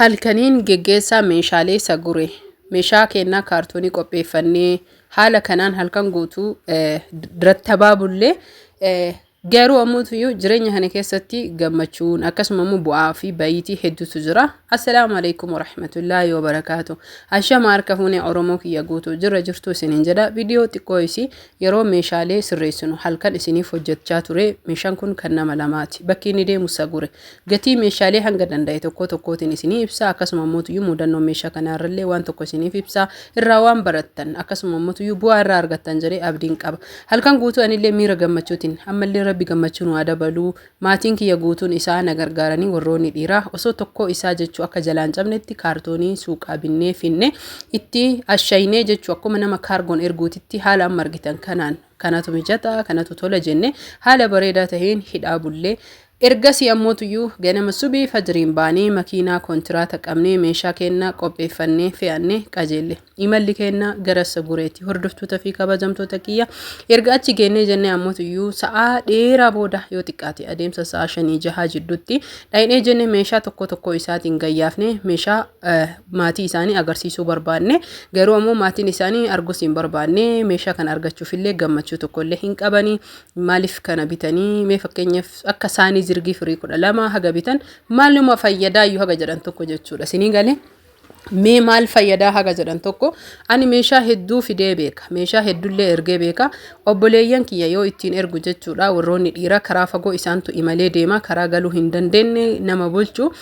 Halkaniin geggeessaa meeshaalee sagure. Meeshaa keennaa kaartoonii qopheeffannee haala kanaan halkan guutuu rattabaa bullee garuu ammoo jireenya kana keessatti gammachuun akkasuma immoo bu'aa fi bayiitii hedduutu jira. Assalaamu alaikum warahmatullaahi wabarakaatu. Ashama harka fuunee Oromoo kiyya guutuu jirra jirtu isiniin jedha. Viidiyoo xiqqoo isii yeroo meeshaalee sirreessinu halkan isiniif hojjechaa ture. Meeshaan kun kan nama lamaati. Bakki inni deemu sagure. Gatii meeshaalee hanga danda'e tokkoo tokkootiin isinii ibsa. Akkasuma ammoo mudannoo meeshaa kanaa irrallee waan tokko isiniif ibsa. Irraa waan barattan akkasuma ammoo bu'aa irraa argattan jedhee abdiin qaba. Halkan guutuu anillee miira gammachuutiin ammallee rabbi gammachuu nu haa dabaluu. Maatiin kiyya guutuun isaa na gargaaranii warroonni dhiiraa osoo tokkoo isaa jechuu akka jalaan cabnetti kaartoonii suuqaa binnee finne itti ashaynee jechuu akkuma nama kaargoon erguutitti haala amma argitan kanaan kanatu mijataa kanatu tola jenne haala bareedaa taheen hidhaa bullee. Ergasii ammootuyyuu ganama subii fajriin baanee makiinaa kontiraata qabnee meeshaa keenna qopheeffannee fe'annee qajeelle. Imalli keenna gara Sagureeti. Hordoftoota fi kabajamtoota kiyya erga achi geennee jennee ammootuyyuu sa'aa dheeraa booda yoo xiqqaate adeemsa sa'aa 5 6 jidduutti dhaynee jennee meeshaa tokko tokko isaatiin gayyaafne meeshaa maatii isaanii agarsiisuu barbaanne. Garuu ammoo maatiin isaanii arguus hin barbaanne, meeshaa kana argachuufillee gammachuu tokkollee hin qabanii. Maaliif kana bitanii? Mee fakkeenyaaf akka saanii zirgii firii 12 haga bitan maaluma fayyadaayyuu haga jedhan tokko jechuudha. Isinii galee? Mee maal fayyadaa haga jedhan tokko. Ani meeshaa hedduu fidee beeka, meeshaa hedduullee ergee beeka. Obboleeyyan kiyya yoo ittiin ergu jechuudha, warroonni dhiiraa karaa fagoo isaantu imalee deema, karaa galuu hin dandeenye nama bulchu.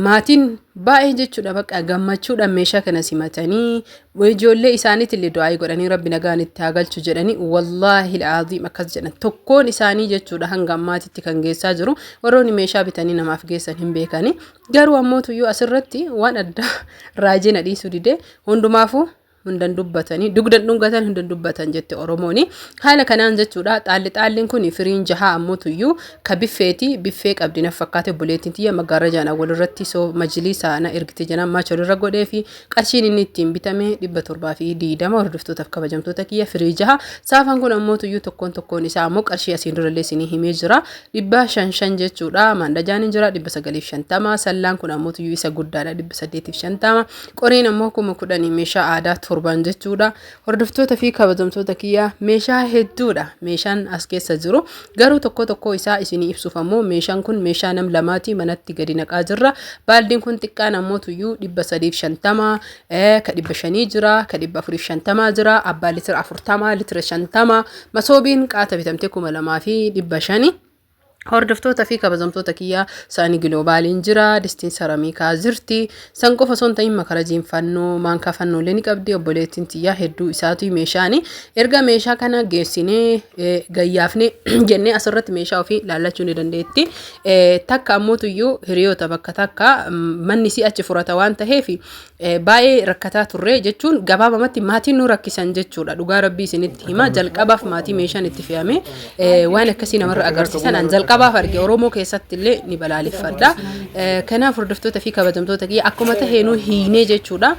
Maatiin baay'ee jechuudha bakka gammachuudhaan meeshaa kana simatanii ijoollee isaaniitillee du'aayii godhanii rabbi nagaan itti haa galchu jedhanii, wallaahi al'aaziim akkas jedhan tokkoon isaanii jechuudha. Hanga ammaatitti kan geessaa jiru warroonni meeshaa bitanii namaaf geessan hin beekani. Garuu ammootuyyuu asirratti waan addaa raajii na dhiisuu didee. Hundumaafuu hundan dubbatanii dugdan dhungatan hundan dubbatan jette Oromooni. Haala kanaan jechuudha, xaalli xaalliin kun firiin jahaa ammoo ka biffeeti, biffee qabdi na fakkaate. Obboleettiin tiyya maggaarrajaan awwal irratti soo majliisa na ergite jenaan maacha walirra godhee fi qarshiin inni ittiin bitame 720. Hordoftootaaf kabajamtoota kiyya, firii jaha saafaan kun ammoo tuyyuu tokkoon tokkoon isaa ammoo qarshii asiin durallee isinii himee jira, 505 jechuudha. Maandajaan hin jira 950. Sallaan kun ammoo tuyyuu isa guddaadha, 850. Qoriin ammoo 10,000, meeshaa aadaa torban jechuudha. Hordoftoota fi kabajamtoota kiyyaa, meeshaa hedduudha meeshaan as keessa jiru. Garuu tokko tokko isaa isinii ibsuuf ammoo meeshaan kun meeshaa nam lamaati, manatti gadi naqaa jirra. Baaldiin kun xiqqaan ammoo tuyyuu 350, ka 500 jira, ka 450 jira, abbaa litira 40, litira 50, masoobiin qaata bitamtee 2500. Hordoftoota fi kabajamtoota kiyyaa, saani giloobaaliin jira, distiin saramiikaa jirti. San qofa osoo hin ta'in makarajiin fannoo, maankaa fannoolee ni qabdi. Obboleettiin tiyyaa hedduu isaatu meeshaani. Erga meeshaa kana geessinee gayyaafnee jennee asirratti meeshaa ofii laallachuu ni dandeetti. Takka ammoo tuyyuu hiriyoota bakka takka manni si achi furata waan ta'eef baay'ee rakkataa turre jechuun gabaabamatti maatiin nu rakkisan jechuudha. Dhugaa rabbii isinitti hima, jalqabaaf maatii meeshaan itti fe'ame waan akkasii namarra agarsiisan an jalqabaaf arge. Oromoo keessatti illee ni balaaleffadha. Kanaaf hordoftoota fi kabajamtoota kiyya, akkuma tahee nu hiinee jechuudha.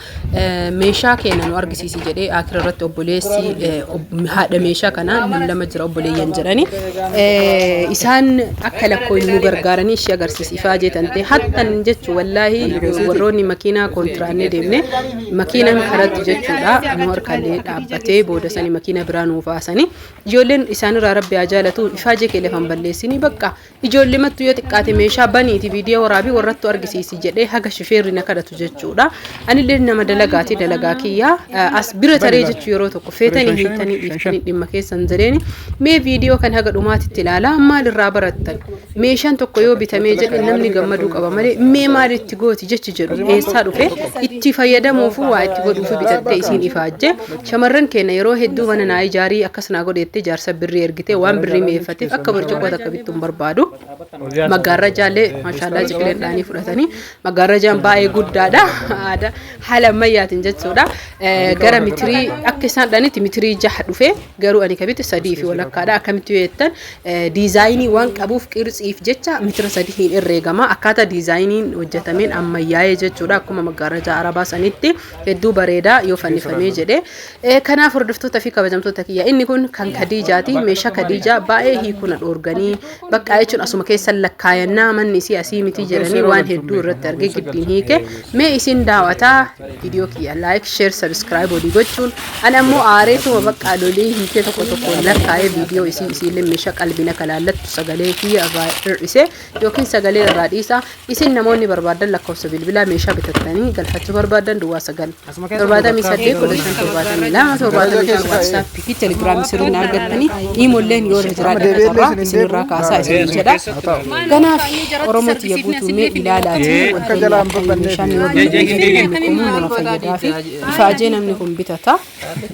Meeshaa keenya nu argisiisi jedhee akira irratti obboleessi haadha meeshaa kanaa nam lama jira obboleeyyan jedhani. Isaan akka lakkooyin nu gargaaranii ishee agarsiisi ifaa jeetan ta'e hattan jechuu. Wallaahi warroonni makiinaa kontiraannee deemne makiinaan karatti jechuudha nu harkallee dhaabbatee booda sanii makiina biraa nuu baasanii ijoolleen isaanirraa rabbi haa jaalatu ifaajee kee lafan balleessinii bakka ijoollee mattu yoo xiqqaate meeshaa baniiti viidiyoo waraabii warrattu argisiisi jedhee haga shifeerri na kadhatu jechuudha. Anillee nama dalagaati, dalagaa kiyyaa as bira taree jechuu yeroo tokko feetanii hiitanii dhiiftanii dhimma keessan jedheeni. Mee viidiyoo kan haga dhumaatitti ilaalaa, maalirraa barattan? Meeshaan tokko yoo bitamee jedhe namni gammaduu qaba malee mee maal itti gooti jechi jedhu eessaa dhufe? Itti fayyadamuufu waa itti godhuufi bitattee isiin ifaajje. Shamarran keenya yeroo hedduu mana naa ijaarii akkas naa godheettee jaarsa birrii ergitee waan birrii mi'eeffateef akka burcuqqoo takka bittuun barbaadu. Maggaarrajaallee maashaallah ciqileen dhaanii fudhatanii. Maggaarrajaan baay'ee guddaadha. Aadaa haala ammayyaatiin jechuudha. Gara mitirii akka isaan dhanitti mitirii 6 dhufe, garuu ani kabite sadii fi walakkaadha. Akkamitti yoo jettan, diizaayinii waan qabuuf qirtsiif jecha mitira 3 hin herreegama. Akkaataa diizaayiniin hojjetameen ammayyaa'ee jechuudha. Akkuma maggaarrajaa arabaa sanitti hedduu bareedaa yoo fannifamee jedhe. Kanaaf hordoftoota fi kabajamtoota kiyya, inni kun kan Kadiijaati. Meeshaa Kadiijaa baay'ee hiikuu na dhoorganii bakka jechuun asuma keessa keessa lakkaayannaa manni isii asii miti jedhanii waan hedduu irratti argee giddiin hiike. Mee isin daawwataa viidiyoo kiyya like, share, subscribe walii gochuun ani ammoo aareetuma baqqaa lolee hiikee tokko tokkoon lakkaa'ee viidiyoo isii isiillee meeshaa qalbiin akka laallattu sagalee kiyya irraa hir'ise yookiin sagalee irraa dhiisa. Isin namoonni barbaadan lakkoofsa bilbilaa meeshaa bitattanii galfachuu barbaadan duwwaa 9 78 15 72 75 WhatsApp fi Telegram sirriin argattanii iimolleen yoo irra jiraadha qacarraa isinirraa kaasaa isin jedha. Kanaaf Oromoo tiyya guutuu mee ilaalaatii wantoonni akka meeshaan yoo bitatanii namni kun nama fayyadaa fi ifaajee namni kun bitata.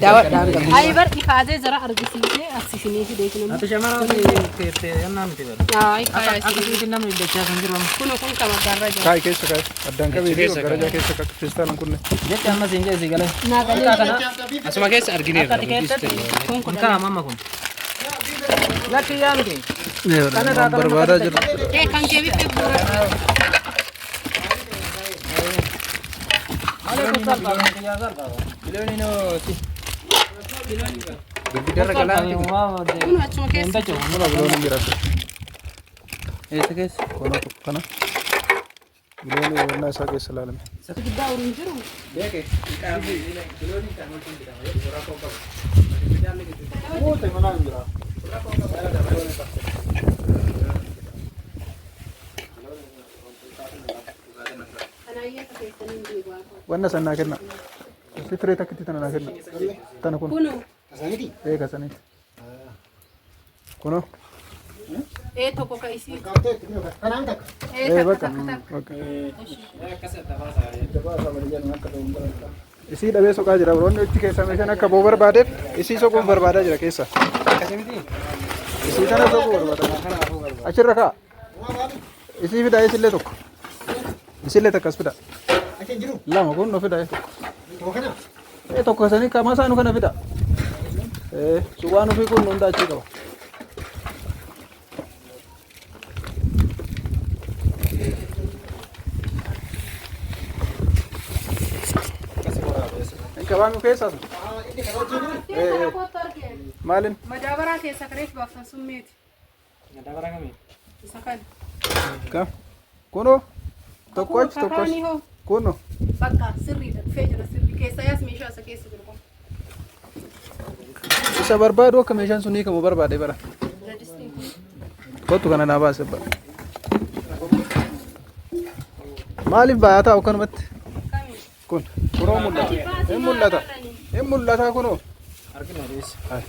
Daawwadhaa hanga Ayi dhumaa. bar ifaajee jara argisiisee as isinii fidee kun Ati shamara hojii yannaa miti bara. Ayi Akka kaaya akka isinii. siiti namni dachaa kan jiru amma. Kun kun kama garra jira. Kaa'i keessa kaa'i. Addaan qabee fi garajaa keessa akka feestaalaan kunne. Jecha amma siin jedhe si galee. Naa galee Akka kana Asuma keessa argineerra. akka ati keessatti kun kaa'ama amma kun. Lakki yaa miti. Kana irraa Waan barbaadaa jiru. Ee kan kee bitte bu'uura. Malee kun salphaa kan kiyyaa salphaa. Biliyooniin si. Gurguddarra galaa miti. Kun achuma keessa. Kunoo bilooniin jira. Eessa keessa? Kunoo tokko kana. Biloonii hubannaa isaa keessa ilaalame. Guddaa uruun jiru. Guute manaa hin jira. Wanna san naa kenna. Si firee takkitti tana naa kenna. Tana kun. Kunoo. Ee kasaniiti. Kunoo. Ee tokko ka isii. Ee Ee takka bakka. takka takka. Bakka. Isii dhabee soqaa jira. Wanni itti keessaa meeshaan akka ba'u barbaadeef isii soquuf barbaadaa jira keessa. Isii tana soquu barbaada. Achirra kaa'a. Isii fidaa isillee tokko. Isillee takkas fida. Lama kun nu fida tokko. Ee tokko sanii kama isaa nu kana fida. Ee waan ofii kun hunda achii qaba. Hin qabamu keessaa sun. Ee ee maalin? Madaabaraa keessa kareef baaftan sun meeti. Madaabaraa kamii? Isa kana. Kam? Kunoo tokko achi tokko Kakaanii achi. hoo? Kunoo. Bakka sirriidha dhufee jira sirrii keessa yaas meeshaa isa keessa jiru kun. Isa barbaadu akka meeshaan sun hiikamu barbaade bara. Rajistiin kun. Kottu kana naa baase bara. Maaliif baayaa taa'u akkanumatti? Kami? Kun kunoo mul'ata. Hin mul'ata. Hin mul'ata kunoo. Argina deessa. Hai.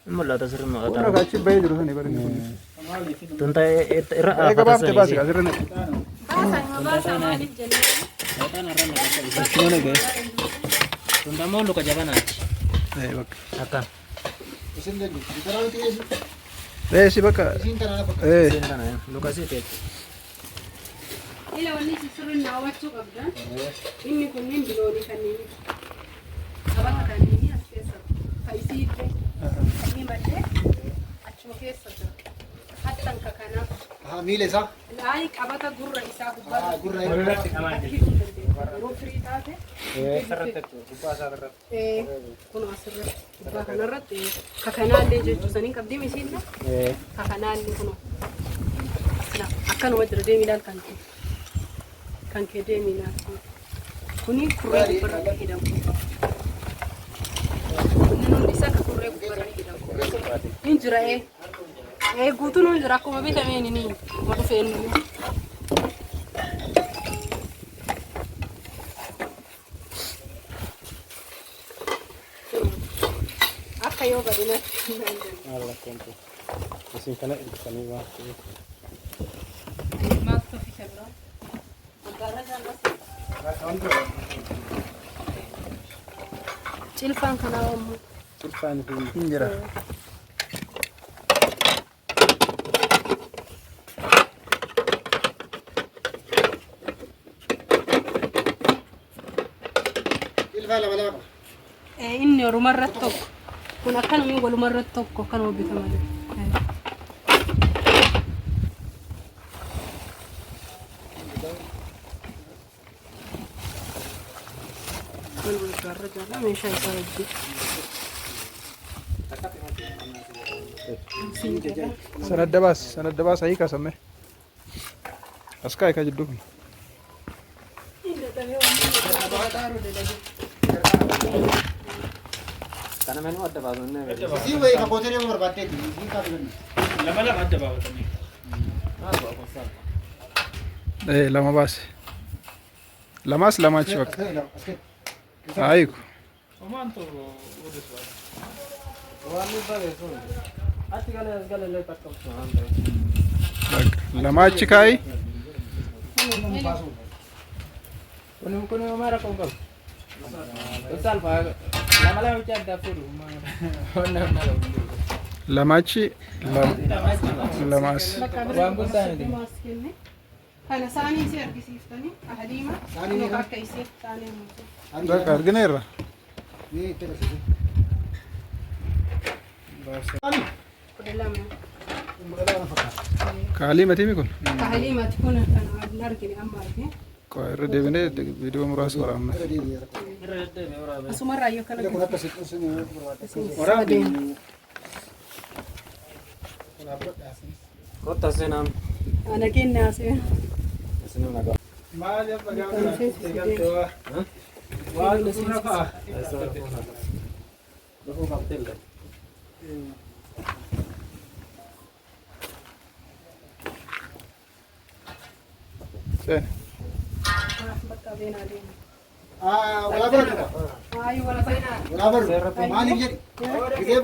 Hin mul'ata sirri mul'ata. Kun akka achi bahee jiru sani bari inni kun. Tun ta'ee irra Eega baafte baasi kaa sirri naqi. Baasaa hima baasaa maaliif jennaan? Achuma naqee. Tun ammoo luka jabanaati. Ee bakka. Akkam. Ee si bakka. Ee. Isiin tana luka siiti jechuudha. Ila wanni isin sirriin na hubachuu qabdan inni kunniin biloonii kanneenii qabata kanneenii as keessa ka isii illee inni mallee achuma keessa jira. Hattan ka kanaaf. Miila isaa. Laayi qabata gurra isaa gubbaa Gurra Walirratti qamaa ati hidhuu dandeessa. Yeroo firii taate Sirratti ee, kun asirratti gubbaa kanarratti ka kanaallee jechuu saniin qabdii misiillee ka kanaallee kunoo. Akkanuma jira deemi ilaal kan kee. Kan kee deemi ilaal. Kuni kurree gubbarra hidhamu. Kunni hundi isaa kan kurree gubbarra hidhamu. Hin jira ee. Ee guutuun hin jira akkuma bitameen inni ma dhufeen inni. Akka yoo gadi natti hin dandeenye. Isin kana ergisanii waan ta'eef. Maaltu fi biraa? Magaalaa Cilfaan kanaa ammoo. Cilfaan hin Hin jira. Ilfaa lama lama qaba. Inni walumarratti tokko. Kun akkanuma walumarratti tokko akkanuma bitamanii. Kun gargaarra jala meeshaa isaa wajjin. Sana adda baasi, sana adda baasi hiikaa sammee. As kaa'i ka jidduu kun. Kana menu adda baasu inni beeku. Isii wayii kan bootee deemuu barbaaddeeti. Isii kaafii kennu. Lama lama adda baafatanii. Lama baasi. Lamaas lama achi bakka. As kennu. Haa hiiku. Homaan tokko odeessu. Waan nu bareessu. Achi galee as galee illee takka waan ta'eef. Bakka lama achi kaa'i. Kun kun homaa rakkoo hin qabu. Salphaa lama lama bicha adda fuudhu. Waan nama qabu. Lama achi lama as. Waan guddaa miti. Kana saanii isii argisiiftanii Haliima Saanii kunoo meeqa? akka isii saanii muutu. Bakka argineerra. Ni itti agarsiisi. 12. 12 fakkaata. Ka Haliimatiimi kun. Ka Haliimati kun kan hin argine amma argine. Qo irra deebinee viidiyoo muraasa waraabna. Irra deebi'ee rakkoo. Asumarraa yoo kana Kun akka siqsu ni barbaadde. Waraabni. Kun abbadha asinis. Kottaa seenaan. Ana kennaa seen. Isin nagaa. Maal abba gaafa eegaltoo waan dhufuun hafaa. Dhufuu qabdee illee. Seeni. Bakka beenaa deema. Walaa bara dhufa. Waayu wala beenaa. Walaa bara. Maaliif jedhi? Gisee